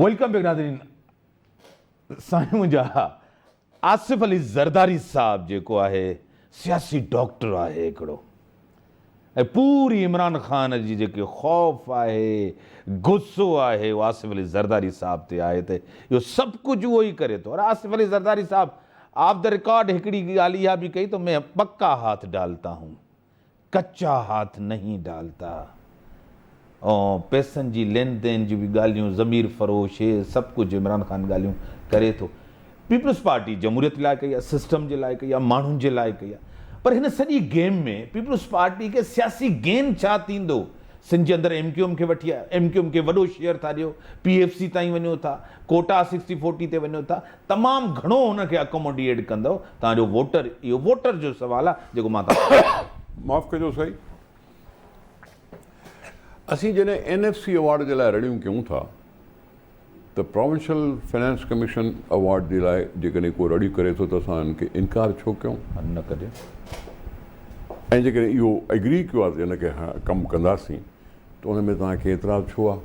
Welcome back ناظرين سائين منهنجا آصف علي زرداري صاحب جيڪو آهي سياسي ڊاڪٽر آهي هڪڙو ۽ پوري عمران خان جي جيڪي خوف آهي غصو آهي اهو آصف علي زرداري صاحب تي آهي ته اهو سڀ ڪجهه اهو ئي ڪري ٿو آصف علي زرداري صاحب آف the record هڪڙي ڳالهه اها به ڪئي ته مين پڪا هاٿ ڊالتا هون ڪچا هاٿ نهين ڊالتا. ۽ پئسن جي لين دين جون به ڳالهيون ضمير فروش هي سڀ ڪجهه عمران خان ڳالهيون ڪري ٿو. پيپلز پارٽي جمهوريت لاء ڪئي آهي، سسٽم جي لاء ڪئي آهي، ماڻهن جي لاء ڪئي آهي پر هن سڄي گيم ۾ پيپلز پارٽي کي سياسي گين ڇا ٿيندو؟ سنڌ جي اندر ايم ڪيو ايم کي وٺي آيا، ايم ڪيو ايم کي وڏو شيئر ٿا ڏيو، پي ايف سي تائين وڃو ٿا، ڪوٽا سڪسٽي فورٽي تي وڃو ٿا، تمام گهڻو هن کي اڪوموڊيٽ ڪندؤ توهان جو ووٽر، اهو ووٽر جو سوال آهي جيڪو مان توهان کان پڇان ٿو. معاف ڪجو سائين اسين جڏهن اين ايف سي ايوارڊ جي لاء رڙيون ڪيون ٿا ته پراونشل فنانس ڪميشن ايوارڊ جي لاء جيڪڏهن ڪو رڙيون ڪري ٿو ته اسان ان کي انڪار ڇو ڪيون؟ نه ڪجي. ۽ جيڪڏهن اهو ايگري ڪيو آهي ته ان کي ڪم ڪنداسين ته ان ۾ توهان کي اعتراض ڇو آهي؟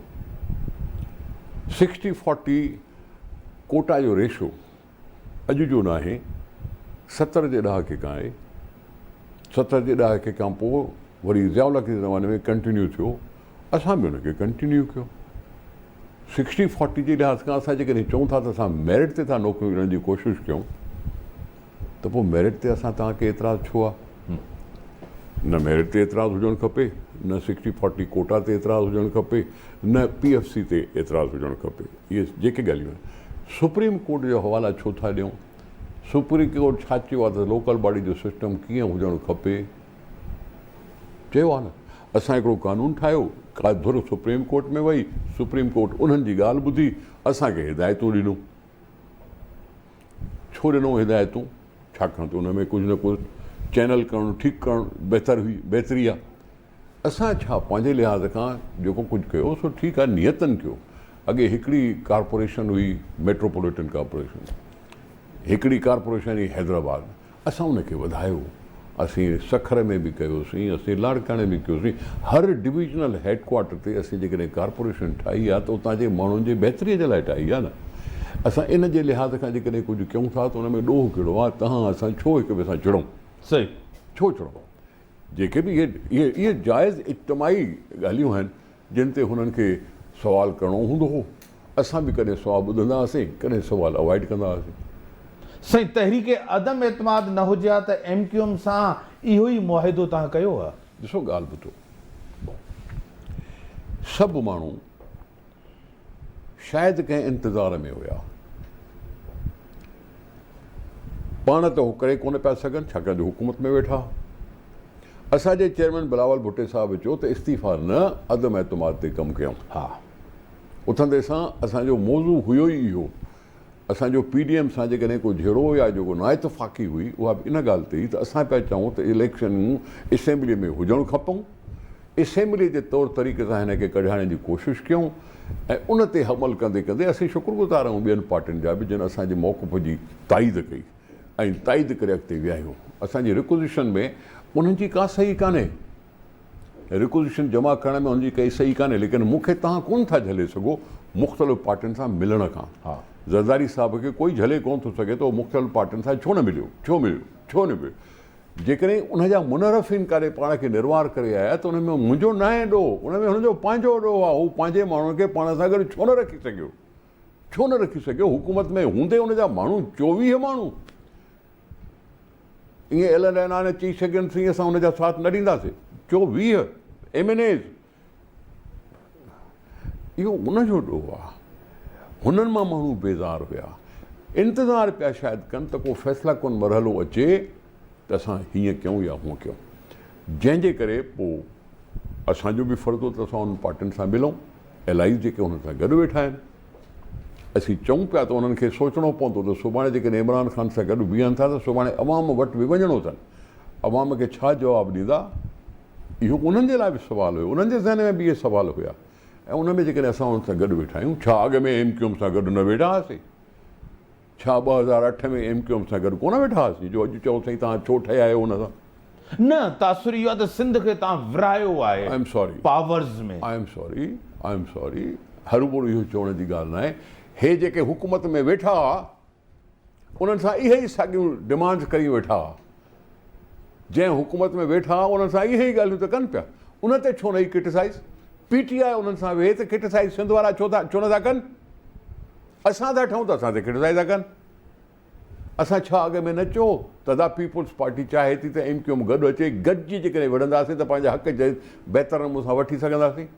سڪسٽي فورٽي ڪوٽا جو ريشو اڄ جو ناهي، 70 جي ڏهاڪي کان آهي. 70 جي ڏهاڪي کان پوء وري ضياء الحق جي زماني ۾ ڪنٽينيو ٿيو، اسان به ان کي ڪنٽينيو ڪيو. سڪسٽي فورٽي جي لحاظ کان اسان جيڪڏهن چئون ٿا ته اسان ميرٽ تي ٿا نوڪريون ڏيڻ جي ڪوشش ڪيون ته پوء ميرٽ تي اسان توهان کي اعتراض ڇو آهي؟ نه ميرٽ تي اعتراض هجڻ کپي، نه سڪسٽي فورٽي ڪوٽا تي اعتراض هجڻ کپي، نه پي ايف سي تي اعتراض هجڻ کپي. اهي جيڪي ڳالهيون آهن. سپريم ڪورٽ جو حوالا ڇو ٿا ڏيون؟ سپريم ڪورٽ ڇا چيو آهي ته لوڪل باڊي جو سسٽم ڪيئن هجڻ کپي؟ چيو آهي نه. اسان هڪڙو قانون ٺاهيو، ڪا ڌر سپريم ڪورٽ ۾ وئي، سپريم ڪورٽ انهن جي ڳالهه ٻڌي، اسان کي هدايتون ڏنون. ڇو ڏنو هدايتون؟ ڇاڪاڻ ته ان ۾ ڪجهه نه ڪجهه چينل ڪرڻ ٺيڪ ڪرڻ بهتر هئي بهتري آهي. اسان ڇا پنهنجي لحاظ کان جيڪو ڪجهه ڪيو سو ٺيڪ آهي نيتن ڪيو. اڳي هڪڙي ڪارپوريشن هئي ميٽروپوليٽن ڪارپوريشن هڪڙي ڪارپوريشن هئي حيدرآباد اسان ان کي وڌايو، اسين سکر ۾ به ڪيوسين، اسين لاڙڪاڻي ۾ ڪيوسين، هر ڊويزنل هيڊ ڪوارٽر تي اسين جيڪڏهن ڪارپوريشن ٺاهي آهي ته اتان جي ماڻهن جي بهتري جي لاء ٺاهي آهي نه. اسان ان جي لحاظ کان جيڪڏهن ڪجهه ڪيون ٿا ته ان ۾ ڏوهه ڪهڙو آهي، تهان اسان ڇو هڪ ٻئي سان چڙون؟ صحيح. ڇو چڙون؟ جيڪي به اهي اهي جائز اجتماعي ڳالهيون آهن جن تي هنن کي سوال ڪرڻو هوندو هو. اسان به ڪڏهن سوال ٻڌندا هئاسين، ڪڏهن سوال اوائڊ ڪندا هئاسين. سائين تحريڪ عدم اعتماد نه هجي ها ته ايم ڪيو ايم سان اهو ئي معاهدو توهان ڪيو ها؟ ڏسو ڳالهه ٻڌو. سڀ ماڻهو شايد ڪنهن انتظار ۾ هيا. پاڻ ته هو ڪري ڪونه پيا سگهن ڇاڪاڻ جو حڪومت ۾ ويٺا ها. اسان جي چيئرمين بلاول ڀٽي صاحب چيو ته استعيفا نه عدم اعتماد تي ڪم ڪيون. ها. اٿندي سان اسان جو موضوع هيو ئي اهو. اسان جو پي ڊي ايم سان جيڪڏهن ڪو جهيڙو يا جيڪو نااتفاقي هئي اها به ان ڳالهه تي هئي ته اسان پيا چئون ته اليڪشنون اسيمبلي ۾ هجڻ کپون. اسيمبلي جي طور طريقي سان هن کي ڪڍائڻ جي ڪوشش ڪيون ۽ ان تي عمل ڪندي ڪندي اسين شڪر گذار آهيون ٻين پارٽين جا به جن اسان جي موقف جي تائيد ڪئي ۽ تائيد ڪري اڳتي ويا آهيون. اسان جي رڪوزيشن ۾ انهن جي ڪا صحيح ڪانهي. رڪوزيشن جمع ڪرڻ ۾ انهن جي ڪائي صحيح ڪانهي ليڪن مون کي توهان ڪونه ٿا جهلي سگهو مختلف پارٽين سان ملڻ کان. زرداري صاحب کي ڪوئي جهلي ڪونه ٿو سگهي ته هو مختلف پارٽين سان ڇو نه مليو، ڇو مليو، ڇو نه مليو. جيڪڏهن ان جا منحرفين ڪاڏي پاڻ کي نروار ڪري آيا ته ان ۾ منهنجو ناهي ڏوهه، ان ۾ هن جو پنهنجو ڏوهه آهي، هو پنهنجي ماڻهن کي پاڻ سان گڏ ڇو نه رکي سگهيو؟ ڇو نه رکي سگهيو؟ حڪومت ۾ هوندي ان جا ماڻهو 24 ماڻهو ائين اعلان اعلان چئي سگهن سين اسان ان جا ساٿ نه ڏينداسين، 24 ايم اين ايز، اهو ان جو ڏوهه آهي. هنن مان ماڻهو بيزار هيا. انتظار پيا شايد ڪن ته ڪو فيصله ڪن مرحلو اچي ته اسان هيئن ڪيون يا هونئن ڪيون. جنهن جي ڪري پوء اسان جو به فرض هو ته اسان انهن پارٽين سان ملون. الائيز جيڪي انهن سان گڏ ويٺا آهن. اسين چئون پيا ته انهن کي سوچڻو پوندو ته سڀاڻي جيڪڏهن عمران خان سان گڏ بيهن ٿا ته سڀاڻي عوام وٽ به وڃڻو اٿن. عوام کي ڇا جواب ڏيندا؟ اهو انهن جي لاء به سوال هيو، انهن جي ذهن ۾ به اهي سوال هيا ۽ ان ۾ جيڪڏهن اسان انهن سان گڏ ويٺا آهيون، ڇا اڳ ۾ ايم ڪيو ايم سان گڏ نه ويٺا هئاسين؟ ڇا 2008 ۾ ايم ڪيو ايم سان گڏ ڪونه ويٺا هئاسين جو اڄ چئو سائين توهان ڇو ٺهيا آهيو ان سان؟ نه، تاثر اهو آهي ته سنڌ کي توهان ورهايو آهي I am sorry powers ۾. I am sorry, I am sorry, هروڀرو اهو چوڻ جي ڳالهه ناهي. هي جيڪي حڪومت ۾ ويٺا هئا، انهن سان اهي ئي ساڳيون ڊمانڊز ڪري ويٺا هئا. جنهن حڪومت ۾ ويٺا هئا، انهن سان اهي ئي ڳالهيون ته ڪن پيا. ان تي ڇو نه هي ڪرٽيسائيز؟ پي ٽي آء انهن سان ويهي ته ڪرٽيسائيز سنڌ وارا ڇو ٿا ڇو نه ٿا ڪن؟ اسان ٿا ٺهون ته اسان تي ڪرٽيسائيز ٿا ڪن. اسان ڇا اڳ ۾ نه چيو ته ادا پيپلز پارٽي چاهي ٿي ته ايم ڪيو ايم گڏ اچي، گڏجي جيڪڏهن وڙهنداسين ته پنهنجا حق بهتر نموني سان وٺي سگهنداسين.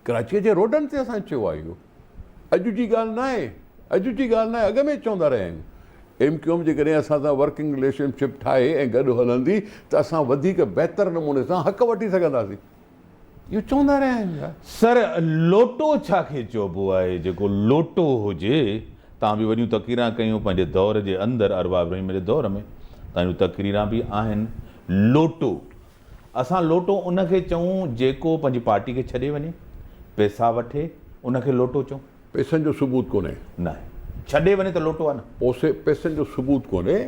ڪراچيء جي روڊن تي اسان چيو آهي اهو اڄ جي ڳالهه ناهي، اڄ جي ڳالهه ناهي، اڳ ۾ چوندا رهيا آهيون. ايم ڪيو ايم جيڪڏهن اسان سان ورڪنگ رليشن شپ ٺاهي ۽ گڏ هلندي ته اسان وڌيڪ بهتر نموني سان حق وٺي سگهنداسين. اهو چوندا رهيا آهيون يار. سر لوٽو ڇا کي چئبو آهي جيڪو لوٽو هجي توهان به وڏيون تقريران ڪيون پنهنجي دور جي اندر ارباب رحيم جي دور ۾ توهان جون تقريران به آهن لوٽو اسان لوٽو ان کي چئون جيڪو پنهنجي پارٽي کي ڇڏي وڃي، پئسا وٺي، ان کي لوٽو چئون. پئسن جو ثبوت ڪونهي. ناهي. ڇڏي وڃي ته لوٽو آهي نه. پوسي پئسن جو ثبوت ڪونهي.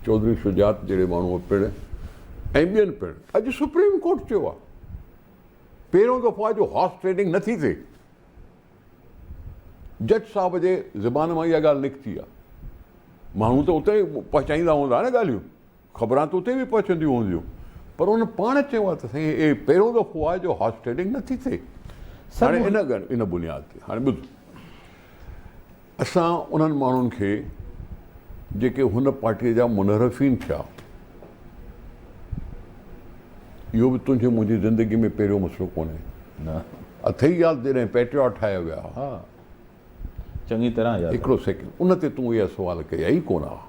چوڌري شجاعت جهڙي ماڻهوء پڻ ۽ ٻين پڻ اڄ سپريم ڪورٽ چيو آهي پهريون دفعو آهي جو هارس ٽريڊنگ نه ٿي ٿئي. جج صاحب جي زبان مان اها ڳالهه نڪتي آهي. ماڻهو ته اتي پهچائيندا هوندا نه ڳالهيون. خبران ته اتي به پهچنديون هونديون پر ان پاڻ چيو آهي ته سائين هي پهريون دفعو آهي جو هارس ٽريڊنگ نه ٿي ٿئي. هاڻي ان ان بنياد تي هاڻي ٻڌ اسان انهن ماڻهن کي جيڪي هن پارٽيء جا منحرفين ٿيا اهو به تنهنجي منهنجي زندگي ۾ پهريون مسئلو ڪونهي. نه. اٿئي ياد جڏهن پيٽرياٽ ٺاهيا ويا ها. چڱي طرح ياد آهي. هڪڙو سيڪنڊ ان تي تون اها سوال ڪيا ئي ڪونه ها.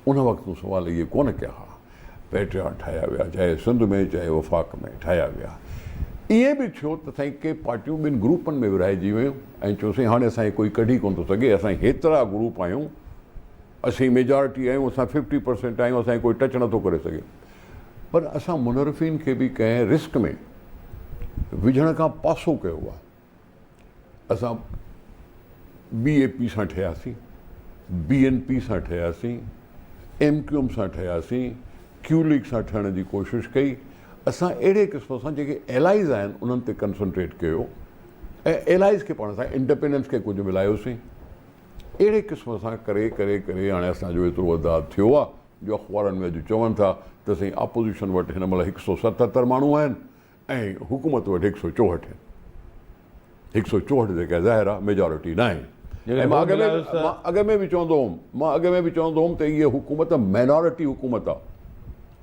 ان وقت تون سوال اهي ڪونه ڪيا ها. پيٽرياٽ ٺاهيا ويا چاهي سنڌ ۾ چاهي وفاق ۾ ٺاهيا ويا. ائين به ٿيو ته سائين ڪي پارٽيون ٻن گروپن ۾ ورهائجي ويون ۽ چيو سائين هاڻي اسان کي ڪوئي ڪڍي ڪونه ٿو سگهي اسان هيترا گروپ آهيون اسين ميجارٽي آهيون اسان ففٽي پرسينٽ آهيون اسان کي ڪوئي ٽچ نٿو ڪري سگهي. پر اسان منحرفين کي به ڪنهن رسڪ ۾ وجهڻ کان پاسو ڪيو آهي. اسان بي اي پي سان ٺهياسين، بي اين پي سان ٺهياسين، ايم ڪيو ايم سان ٺهياسين، ڪيو ليگ سان ٺهڻ جي ڪوشش ڪئي. اسان اهڙي قسم سان جيڪي الائيز آهن انهن تي ڪنسنٽريٽ ڪيو ۽ الائيز کي پاڻ سان انڊپينڊنس کي ڪجهه ملايوسين. اهڙي قسم سان ڪري ڪري ڪري هاڻي اسان جو ايترو اعداد ٿيو آهي جو اخبارن ۾ اڄ چون ٿا ته سائين اپوزيشن وٽ هن مهل هڪ سو ستهتر ماڻهو آهن ۽ حڪومت وٽ هڪ سؤ چوهٺ آهن. هڪ سؤ چوهٺ جيڪا ظاهر آهي ميجارٽي ناهي. ۽ مان اڳ ۾ مان اڳ ۾ به چوندو هوم مان اڳ ۾ به چوندو هوم ته هيء حڪومت مينارٽي حڪومت آهي.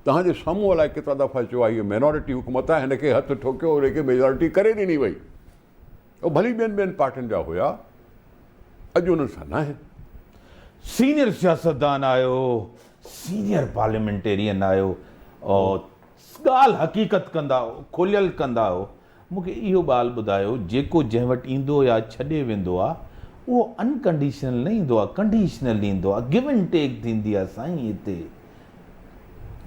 توهان جي سامهون الائي ڪيترا دفعا چيو آهي هيء مينارٽي حڪومت آهي هن کي هٿ ٺوڪيو هن کي ميجارٽي ڪري ڏني وئي. اهو ڀلي ٻين ٻين پارٽين جا هيا اڄ انهن سان ناهن. سينيئر سياستدان آهيو، سينيئر پارليامينٽيرين آهيو، ڳالهه حقيقت ڪندا هو، کليل ڪندا هو. مون کي اهو ڳالهه ٻڌايو جيڪو جنهن وٽ ايندو يا ڇڏي ويندو آ اهو انڪنڊيشنل نه ايندو آ ڪنڊيشنل ايندو آ گو اينڊ ٽيڪ ٿيندي آ سائين هتي.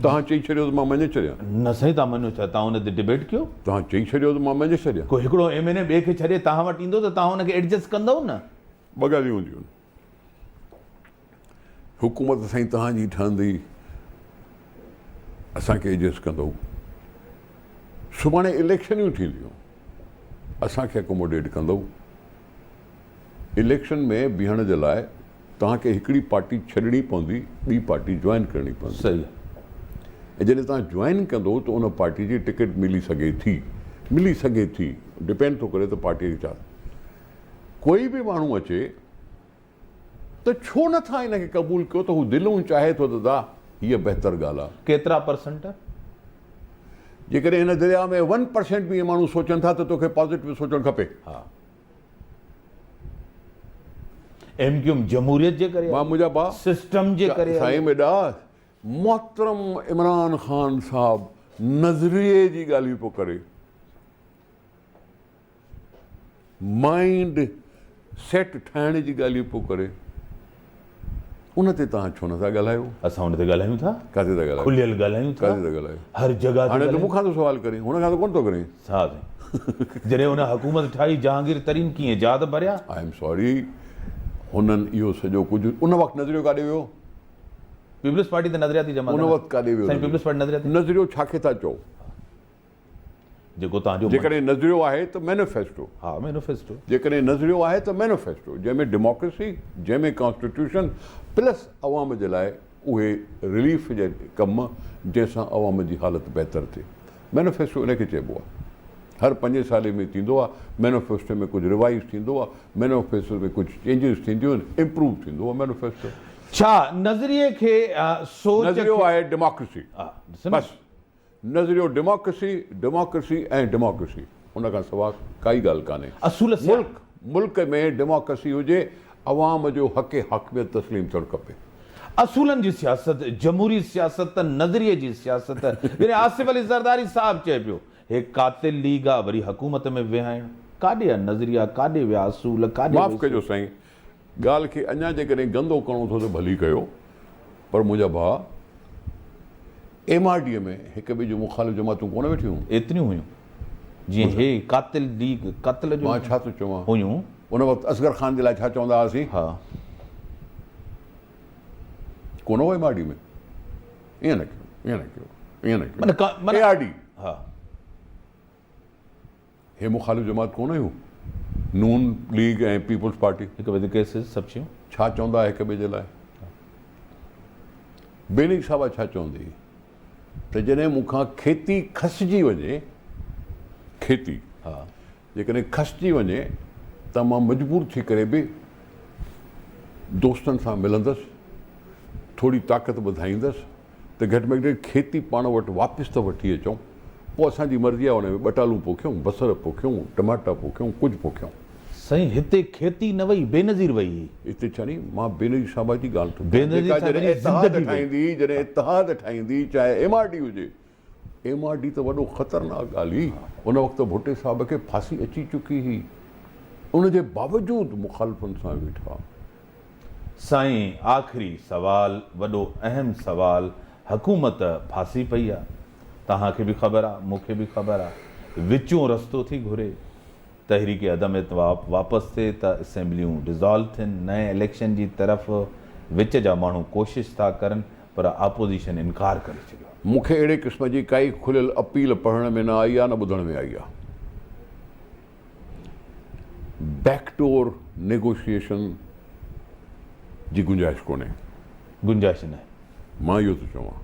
توهان چئي ڇڏيو ته مان مڃي ڇڏيان. نه سائين توهان مڃو ڇا توهان ان تي ڊبيٽ ڪيو. توهان چئي ڇڏيو ته مان مڃي ڇڏيان. ڪو هڪڙو ايم اين اي ٻئي کي ڇڏي توهان وٽ ايندو ته توهان ان کي ايڊجسٽ ڪندؤ نه. ٻه ڳالهيون هونديون آهن. حڪومت سائين توهان جي ٺهندي اسان کي ايڊجسٽ ڪندو سڀاڻي اليڪشنيون ٿينديون اسان کي اڪوموڊيٽ ڪندو اليڪشن ۾ بيهڻ جي لاء توهان کي هڪڙي پارٽي ڇڏڻي پوندي ٻي پارٽي جوائن ڪرڻي پوندي صحيح ۽ جڏهن توهان جوائن ڪندو ته ان پارٽي جي ٽڪيٽ ملي سگهي ٿي ملي سگهي ٿي ڊپينڊ ٿو ڪري ته پارٽي کي ڇا ڪوئي به ماڻهو اچي ته ڇو نه ٿا ان کي قبول ڪيو ته هو دلئون چاهي ٿو ته دا هيء بهتر ڳالهه آهي. ڪيترا پرسنٽ؟ جيڪڏهن هن درياء ۾ ون پرسنٽ به اهي ماڻهو سوچن ٿا ته توکي پازيٽو سوچڻ کپي. ها. ايم ڪيو ايم جمهوريت جي ڪري مان منهنجا ڀاء سسٽم جي ڪري سائين ميڏا محترم عمران خان صاحب نظريي جي ڳالهيون پيو ڪري. مائينڊ سيٽ ٺاهڻ جي ڳالهيون پيو ڪري ان تي توهان ڇو نٿا ڳالهايو؟ اسان ان تي ڳالهايون ٿا. ڪاٿي ٿا ڳالهايو؟ کليل ڳالهايون ٿا. ڪاٿي ٿا ڳالهايو؟ هر جڳهه تي. هاڻي ته مون کان ٿو سوال ڪرين، هن کان ته ڪونه ٿو ڪرين. ها سائين. جڏهن هن حڪومت ٺاهي جهانگير ترين ڪيئن جا ته ڀريا. I am sorry هنن اهو سڄو ڪجهه ان وقت نظريو ڪاڏي ويو؟ پيپلز پارٽي ته نظرياتي جماعت ان وقت ڪاڏي ويو؟ سائين پيپلز پارٽي نظرياتي نظريو ڇا کي ٿا چئو؟ جيڪو توهان جو جيڪڏهن نظريو آهي ته مينيفيسٽو. ها مينيفيسٽو. جيڪڏهن نظريو آهي ته مينيفيسٽو جنهن ۾ ڊيموڪريسي، جنهن ۾ ڪانسٽيٽيوشن پلس عوام جي لاء اهي رليف جا ڪم جنهن سان عوام جي حالت بهتر ٿئي. مينيفيسٽو ان کي چئبو آهي. هر پنجين سالي ۾ ٿيندو آهي، مينيفيسٽو ۾ ڪجهه ريوائيز ٿيندو آهي، مينيفيسٽو ۾ ڪجهه چينجز ٿينديون آهن، امپروو ٿيندو آهي مينيفيسٽو. ڇا نظريي کي سوچ کي. نظريو آهي ڊيموڪريسي بس. نظريو ڊيموڪريسي، ڊيموڪريسي ۽ ڊيموڪريسي ان کان سوا ڪائي ڳالهه ڪانهي. اصول ملڪ ملڪ ۾ ڊيموڪريسي هجي، عوام جو حق حاڪميت تسليم ٿيڻ کپي. اصولن جي سياست، جمهوري سياست، نظريي جي سياست، جڏهن آصف علي زرداري صاحب چئي پيو هي قاتل ليگ آ وري حڪومت ۾ ويهائڻ، ڪاڏي آ نظريا، ڪاڏي ويا اصول، ڪاڏي معاف وئي ڪجو سوچ. سائين، ڳالهه کي اڃا جيڪڏهن گندو ڪرڻو اٿو ته ڀلي ڪيو پر منهنجا ڀاء ايم آر ڊي ۾ هڪ ٻئي جون مخالف جماعتون ڪونه ويٺيون هيون. ايتريون هيون جيئن هي قاتل ليگ قتل جو مان ڇا ٿو چوان هيون. ان وقت اصغر خان جي لاء ڇا چوندا هئاسين؟ ها. ڪونه هو ايم آر ڊي ۾. ائين نه ڪيو ائين نه ڪيو ائين نه ڪيو. اي آر ڊي. ها. هي مخالف جماعت ڪونه هيون نون ليگ ۽ پيپلز پارٽي. هڪ ٻئي تي ڪيسز سڀ شيون. ڇا چوندا هڪ ٻئي جي لاء. بينظير صاحبه ڇا چوندي هئي ته جڏهن مون کان کيتي کسجي وڃي کيتي ها جيڪڏهن کسجي وڃي ته مان مجبور ٿي ڪري به دوستن سان ملندس ٿوري طاقت وڌائيندس ته گهٽ ۾ گهٽ کيتي پاڻ وٽ واپس ته وٺي اچون، پوء اسان جي مرضي آهي ان ۾ ٻٽالون پوکيون، بصر پوکيون، ٽماٽا پوکيون، ڪجهه پوکيون. سائين هتي کيتي نه وئي بينظير وئي هئي. اتي ڇا ني مان بينظير صاحبه جي ڳالهه ٿو ڪيان بينظير جيڪا صاحبه جڏهن جي اتحاد زندگي وئي. ٺاهيندي جڏهن اتحاد ٺاهيندي چاهي ايم آر ڊي هجي ايم آر ڊي ته وڏو خطرناڪ ڳالهه هئي ان وقت ڀٽي صاحب کي ڦاسي اچي چڪي هئي ان جي باوجود مخالفن سان ويٺا. سائين آخري سوال وڏو اهم سوال حڪومت ڦاسي پئي آ توهان کي به خبر آ مون کي به خبر آ وچون رستو ٿي گهري تحريڪ عدم اعتماد واپس ٿئي ته اسيمبليون ڊزالو ٿين نئين اليڪشن جي طرف وچ جا ماڻهو ڪوشش ٿا ڪرن پر آپوزيشن انڪار ڪري ڇڏيو آ. مون کي اهڙي قسم جي ڪائي کليل اپيل پڙهڻ ۾ نه آئي آ نه ٻڌڻ ۾ آئي آ. بيڪ ڊور نيگوشيئيشن جي گنجائش ڪونهي. گنجائش ناهي. مان اهو ٿو چوان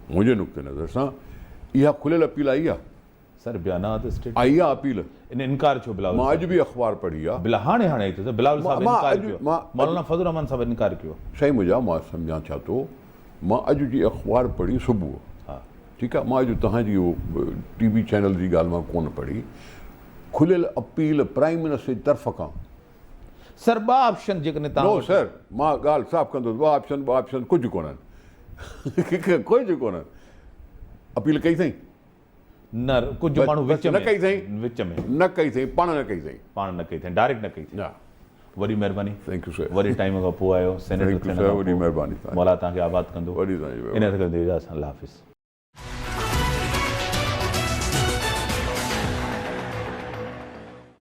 منهنجي نقطي نظر سان اها کليل اپيل آئي آ. سر بيانات اسٽيٽ آئي آ اپيل. ان انڪار ڇو بلاول مان اڄ به اخبار پڙهي آ. بلا هاڻي هاڻي آئي ٿو بلاول صاحب انڪار ڪيو مولانا فضل الرحمان صاحب انڪار ڪيو. سائين منهنجا مان سمجهان ڇا ٿو مان اڄ جي اخبار پڙهي صبح ٺيڪ آ مان اڄ توهان جي اهو ٽي وي چينل جي ڳالهه مان ڪونه پڙهي کليل اپيل پرائم منسٽر جي طرف کان. سر ٻه آپشن جيڪڏهن توهان نو سر مان ڳالهه صاف ڪندس ٻه آپشن ٻه آپشن ڪجهه ڪونهن ڪجهه ڪونهن اپيل ڪئي اٿئي. نه ڪجهه ماڻهو وچ ۾ نه ڪئي اٿئي وچ ۾ نه ڪئي اٿئي پاڻ نه ڪئي اٿئي پاڻ نه ڪئي اٿئي ڊائريڪٽ نه ڪئي اٿئي نه. وڏي مهرباني thank you sir وڏي ٽائيم کان پوء آيو سينيٽر thank you ٿيڻ سر کان وڏي پوء مهرباني مولا توهان کي آباد ڪندو وڏي توهان جي ان مهرباني کان اجازت الله حافظ.